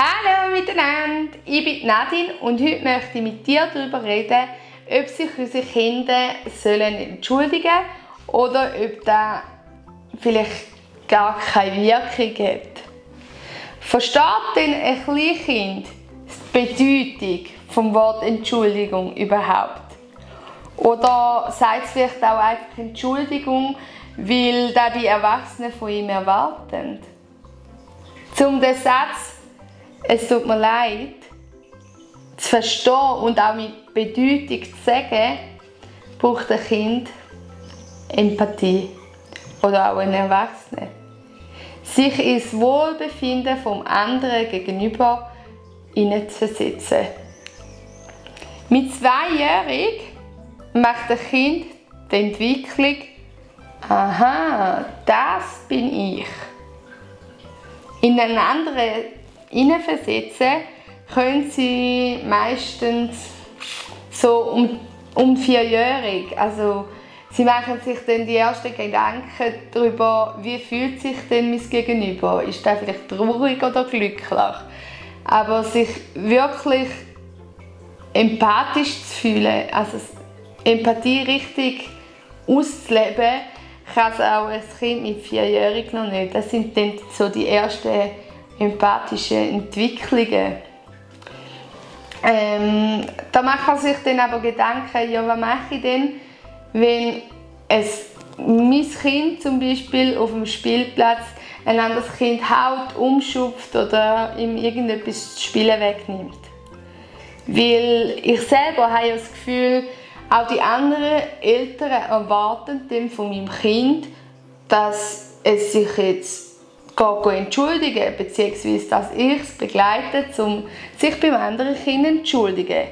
Hallo miteinander, ich bin Nadine und heute möchte ich mit dir darüber reden, ob sich unsere Kinder entschuldigen sollen oder ob das vielleicht gar keine Wirkung hat. Versteht denn ein Kleinkind die Bedeutung vom Wort Entschuldigung überhaupt? Oder sagt es vielleicht auch einfach Entschuldigung, weil das die Erwachsenen von ihm erwarten? Um den Satz «Es tut mir leid» zu verstehen und auch mit Bedeutung zu sagen, braucht ein Kind Empathie oder auch ein Erwachsener. Sich ins Wohlbefinden vom anderen gegenüber hineinzuversetzen. Mit 2-jährig macht ein Kind die Entwicklung «Aha, das bin ich». In einen anderen hineinversetzen können sie meistens so um 4-jährig. Also sie machen sich dann die ersten Gedanken darüber, wie fühlt sich denn mein Gegenüber? Ist der vielleicht traurig oder glücklich? Aber sich wirklich empathisch zu fühlen, also Empathie richtig auszuleben, kann es auch ein Kind mit 4-jährig noch nicht. Das sind dann so die ersten empathischen Entwicklungen. Da macht man sich dann aber Gedanken, ja, was mache ich denn, wenn mein Kind zum Beispiel auf dem Spielplatz ein anderes Kind haut, umschupft oder ihm irgendetwas zu spielen wegnimmt. Weil ich selber habe ja das Gefühl, auch die anderen Eltern erwarten dann von meinem Kind, dass es sich jetzt entschuldigen, beziehungsweise dass ich es begleite, um sich beim anderen Kind zu entschuldigen.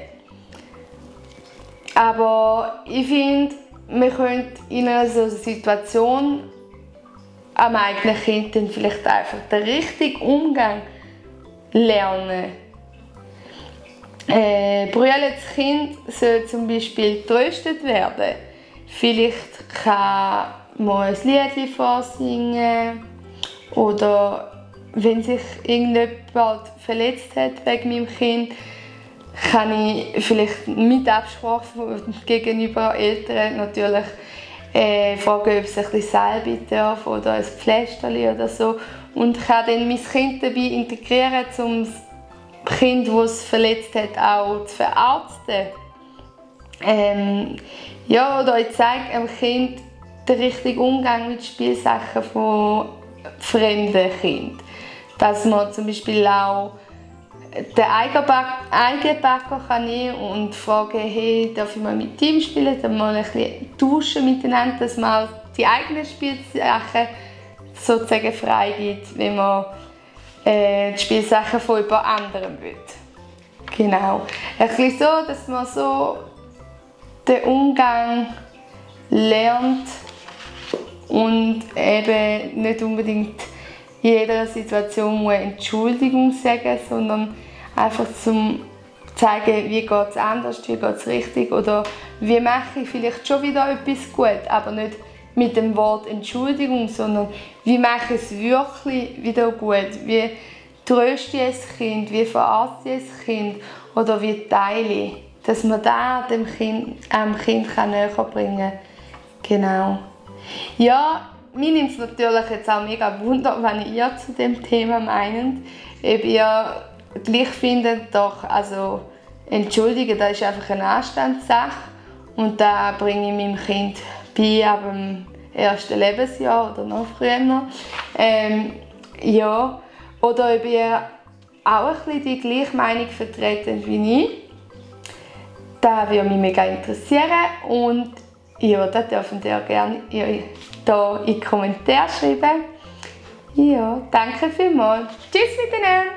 Aber ich finde, man könnte in einer solchen Situation am eigenen Kind dann vielleicht einfach den richtigen Umgang lernen. Brüllendes Kind soll zum Beispiel getröstet werden. Vielleicht kann man ein Lied vorsingen oder wenn sich irgendjemand verletzt hat wegen meinem Kind, kann ich vielleicht mit Absprache gegenüber Eltern natürlich fragen, ob sie ein bisschen Salbe darf oder ein Pflästerchen oder so, und kann dann mein Kind dabei integrieren, um das Kind, das es verletzt hat, auch zu verarzten. Ja, oder ich zeige dem Kind den richtigen Umgang mit Spielsachen von fremden Kindern. Dass man zum Beispiel auch den Eigenbacker kann nehmen und fragen, hey, darf ich mal mit ihm spielen, dann mal ein bisschen tauschen miteinander, dass man auch die eigenen Spielsachen sozusagen freigibt, wenn man die Spielsachen von jemand anderem will. Genau. Ein bisschen so, dass man so den Umgang lernt und eben nicht unbedingt in jeder Situation eine Entschuldigung sagen, sondern einfach zum zeigen, wie geht es anders, wie geht es richtig oder wie mache ich vielleicht schon wieder etwas gut, aber nicht mit dem Wort Entschuldigung, sondern wie mache ich es wirklich wieder gut, wie tröste ich das Kind, wie verarzte ich das Kind oder wie teile ich, dass man das dem Kind näher bringen kann. Genau. Ja, mir nimmt es natürlich jetzt auch mega Wunder, wenn ihr zu dem Thema meint. Ob ihr gleich findet, doch, also entschuldigen, das ist einfach eine Anstandssache und da bringe ich meinem Kind bei ab dem 1. Lebensjahr oder noch früher. Ja, oder ob ihr auch ein bisschen die gleiche Meinung vertreten wie ich. Das würde mich mega interessieren und ja, das dürft ihr gerne hier in die Kommentare schreiben. Ja, danke vielmals. Tschüss miteinander.